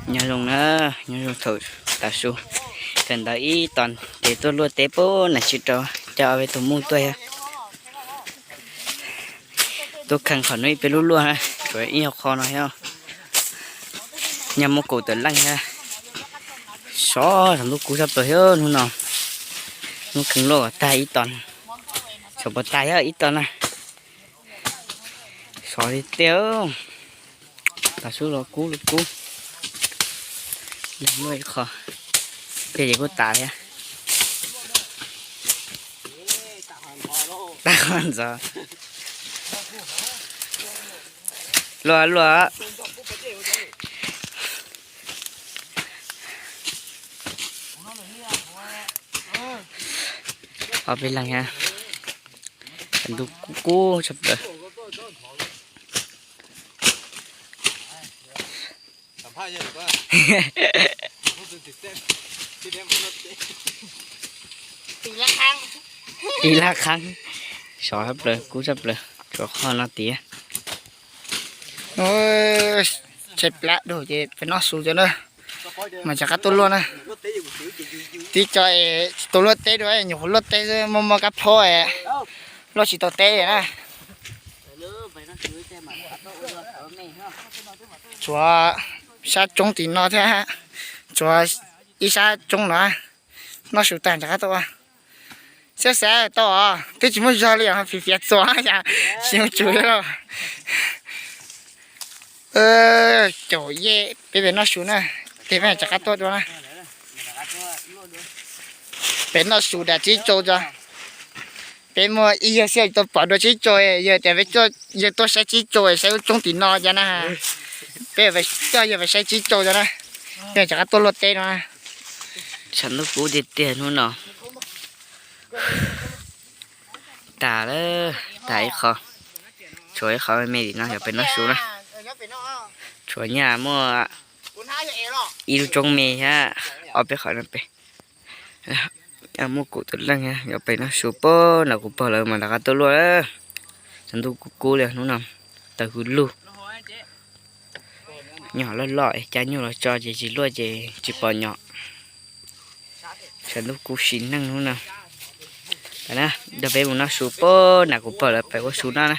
Nyob zoo na, nyob zoo thaum tav su, kawm ntawv ib tog ces tuaj luaj teb pub nas tsis rau, coj ob peb tug muj tuaj thiab. Tuaj kheev qhov no ib peb lub luaj na, tsuas ib qho no thiab. Nyaj muaj kaum tawm leej thiab. Sov, sov ntuj kub sab plaws thiab hnub no. Hnub kheev luaj tag ib tog, sov puas tag thiab ib tog na. Sov tiag tiag. Tav su los kub los kub. Luaj ib qho, peb ces kuj tas thiab. Tag qhov ntxov. Luaj luaj. Ob peb leeg thiab. Ntuj kub kub tshaj plaws. Ib lab qhab, sov tshaj plaws, kub tshaj plaws, tshuav qhov no tiag. Tshaib plab dhau ces peb noj su cov na, mas rov qab tuaj luaj na. Tib co es tsis tau luaj teb dua, nyuam qhuav luaj teb xwb, muaj muaj kab plhob es luaj tsis tau teb na. Tshuav sab tsoob tim no thiab, tshuav ib sab tsoob no. Noj su tag rov qab tuaj ua. Xav xav tau os, twb tsis muaj zog li os, fiv fiav txuas, tsis muaj tsum li los. Caum yej peb pem noj su na, peb rov qab tuaj dua na. Peb noj su dam tsib rau tso. Peb muaj ib yawg xwb tau pom dua tsib rau, yawg tias peb, yawg tuaj saib tsib rau, saib lub tsoob tim no cov na. Peb coj yawg pais saib tsib rau cov na. Peb rov qab tuaj luaj teb no. Tshav ntuj kub tiag tiag hnub no. Tas lawm, tas ib qho. Tshuav ib qho me me tim no yuav pem noj su na. Tshuav nyaj muaj ib lub tsoob me thiab ob peb qho no pem. Muaj kaum tawm leej thiab, yuav pem noj su pem no, kuv pog lawv mas rov qab tuaj luaj. Tshav ntuj kub kub li hnub no, taws hws lug. Nyom loj loj, cab nyuj los tso ces tsis luaj ces tsis pom nyom. Tshav ntuj kub sim neej hnub no. Nrog peb mus noj su pem no, kuv pog lawv pem ua su noj na.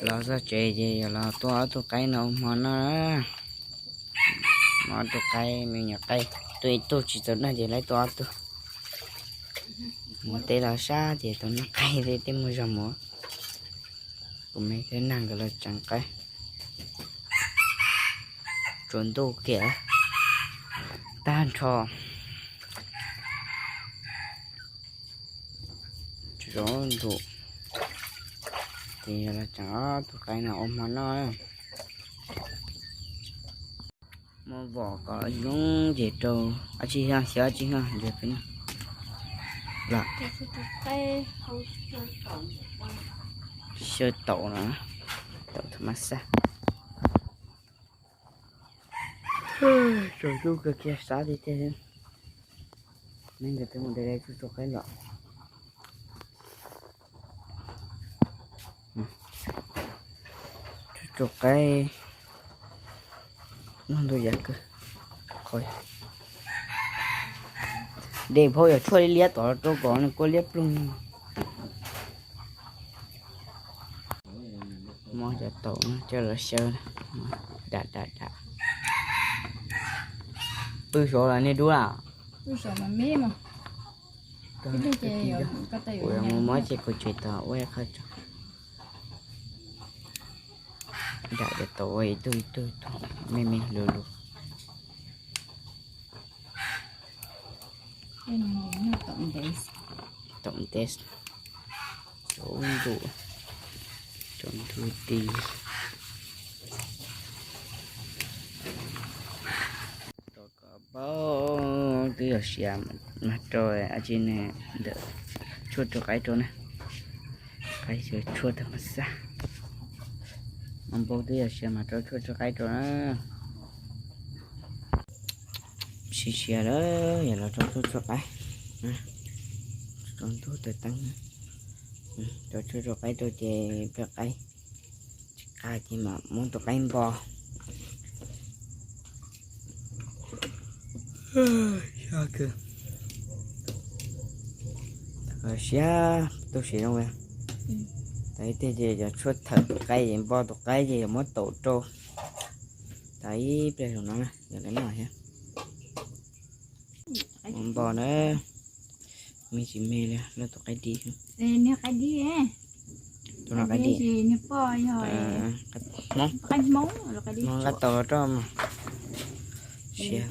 Los txog tsev ces yuav los tua ob tug qaib no ua hmo noj. Ob tug qaib me nyuam qaib, tua ib tug tsis txaus noj ces laib tua ob tug. Mus teb los sab ces tau noj qaib thiab, tej muaj zog mus. Kuv me thiab nag nkawd los tseev qaib. Tsuav ntuj kiag, tag nrho. Tsuav ntuj. Ces yog los tseem ob tug qaib no ua hmo noj. Muab vom kom zoo ces rau, ab tsi xyov ab tsi xyov ntses peb no los. Xyaw taum no, taum thaum mas xaj. Tsaus ntuj kawg kiag sab tiag tiag. Neeg nkawd twb mus de de tsuj tsuag qaib lawm. Tsuj tsuag qaib noj ntuj yam kawg. Qhov de phauj yog tshuaj liab liab tod rau kom nws kua liab ploog. Muab cov taum no coj los xyaw, dam dam dam. Pw saud los niag dub lawm. Kuv yuav mus muab ces kuv tsis tau ua ib qho tso. Dam cov taum ua ib tug ib tug ib tug me me lus lus. Taum ntev, tsaus ntuj, tsaus ntuj ti. Tom ko npau twb yog siav mas rau ab tsi ne, ntawm tshuaj rau qaib rau na. Qaib xyaw tshuaj tag mas xaj. Npau twb yog siav mas rau tshuaj rau qaib rau na. Siav siav lawm yog los rau tshuaj rau qaib. Tsaus ntuj tawm teeb, rau tshuaj rau qaib rau ces peb qaib tsis qab ces mam muab tus qaib npo. Siab tu siav zoo. Tas ib teg ces yog tshuaj thawm tus qaib ces npo tus qaib ces yog muab taum rau. Tas ib pliag zaum no yog lawv noj thiab. Npo na, me tsis me li, lawv tus qaib dib. Tus no qaib dib, Hmoob, Hmoob nqa tau roj mas. Siav.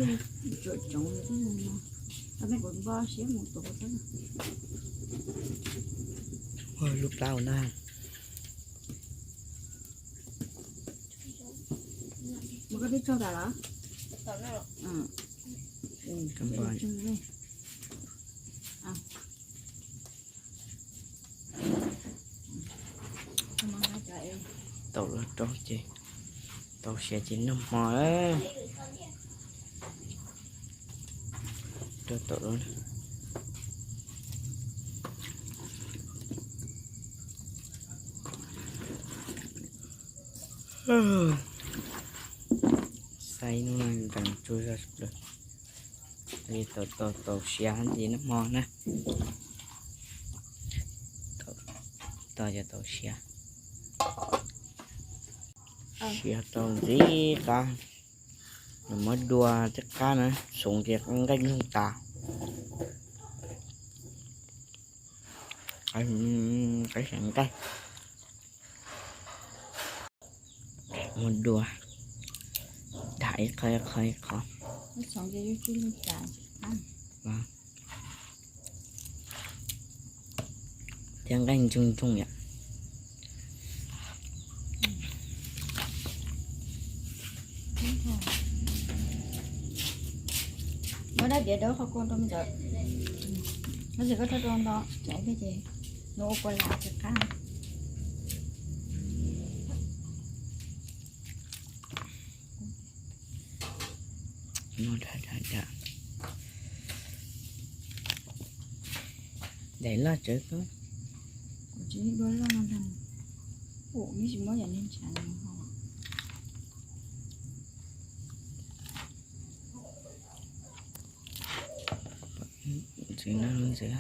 Ua lub plab ua na. Taum los rau ces tau siav ces noj hmo. Rau taum los. Xav ib hnub no nkees tsuag zog tsis plaws. Taum, taum, taum siav ces noj hmo na. Taum, taum siav. Siav tau ntxim qab. Nws muab dua tej qab na, xoov ces nqaij nqeeg tas. Qaib xyaw nqaij. Muab dua, dam ib qho ib qho ib qho. Thiab nqaij ntsoog ntsoog yom. Muab dab diav dawb qhov kua rau me ntxawm. Tab sis koj rhaub rau nto, ces nws ua kua lam tsis qab. Daim loj tsawv kawg. Kuv tsis dua loj ntag. Kuv yeej tsis muab yam neeg ntshav no ho. Ntxim no ntxim.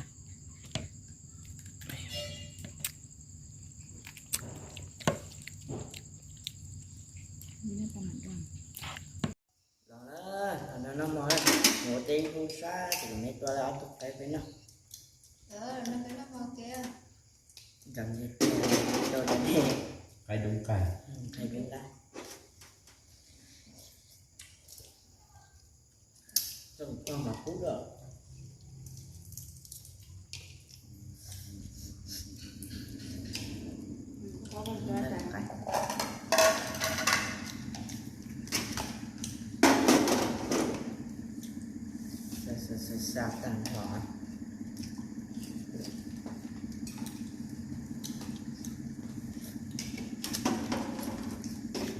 Los na, noj mov na, mus ua teb ib hnub sab ces kuv me tua ob tug qaib peb noj. Qaib dub nqaij. Qaib dub nqaij. Tau pog mas kub lawm. Xa xa xa xa tag nrho.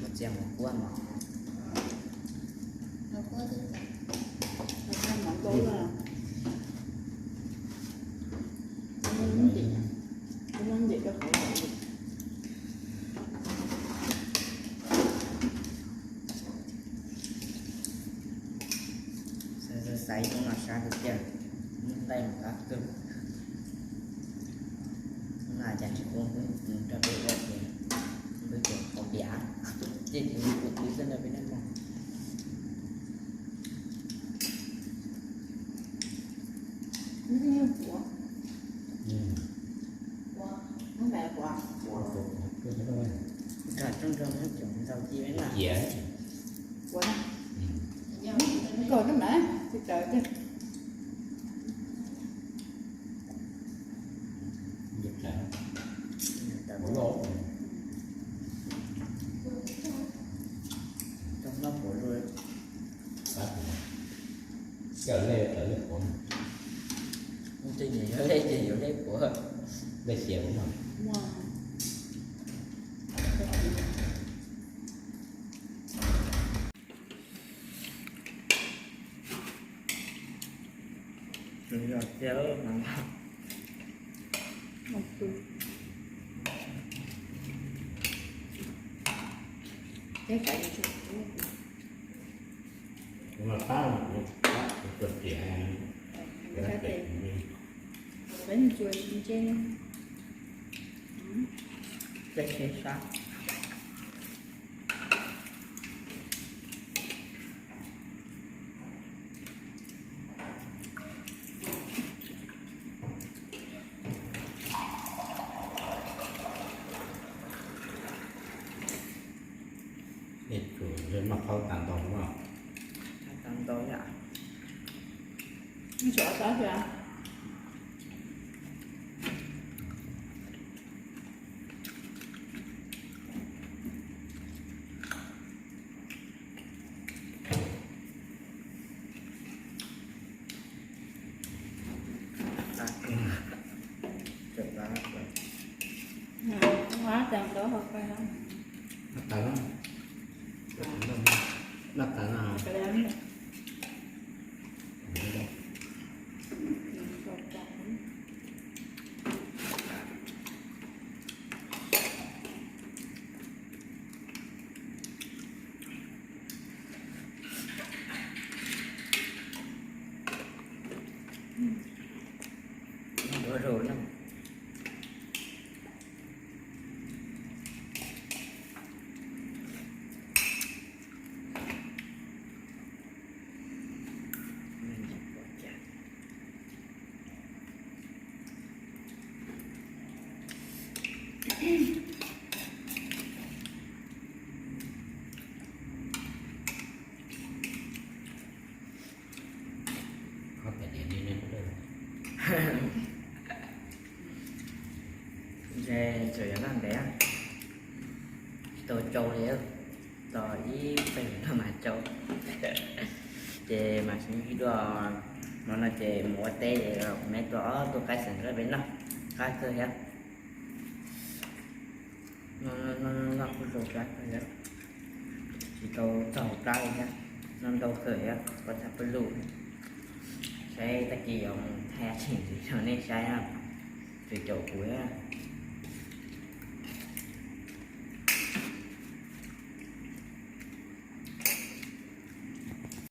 Mus txias mus kuab mog. Xaiv xaiv ub no sab tiag tiag, ub nqaij mas qab kawg. Ub no cas tsis pub mus rau peb ua ces npawg ces qhov piam ces kuv kuv xwb ntag peb nab mog. Nrog nrog muab cov ntau ci na. Ua na. Koj na mas, Cov lej, cov lej qhuav. Tej nyuag yuav lej ces yuav lej qhuav. Lej xiav qhuav mas. Nws yog cia mas. Kuv mas pab, kuv tuaj tias, tej seb sab. Noj qhaub tas ntau no. Tas ntau yom. Noj tas, noj tas, noj tas. Ntshe tseem yuav noj ntev, tsis tau tsau li, tos ib pliag no mas tsau. Ces mam sib ntsib dua, hmo no ces mus ua teb es kuv me tua ob tug qaib xeem rau peb noj, qab kawg thiab. Noj kuj zoo qab kawg thiab, tsis tau txog hauv plab li thiab, noj ntau kawg thiab, ua txhaj pawg lug. Saib tag kis yuav mus thaij tseem ntxiv rau nej saib, tseem caum kuv thiab.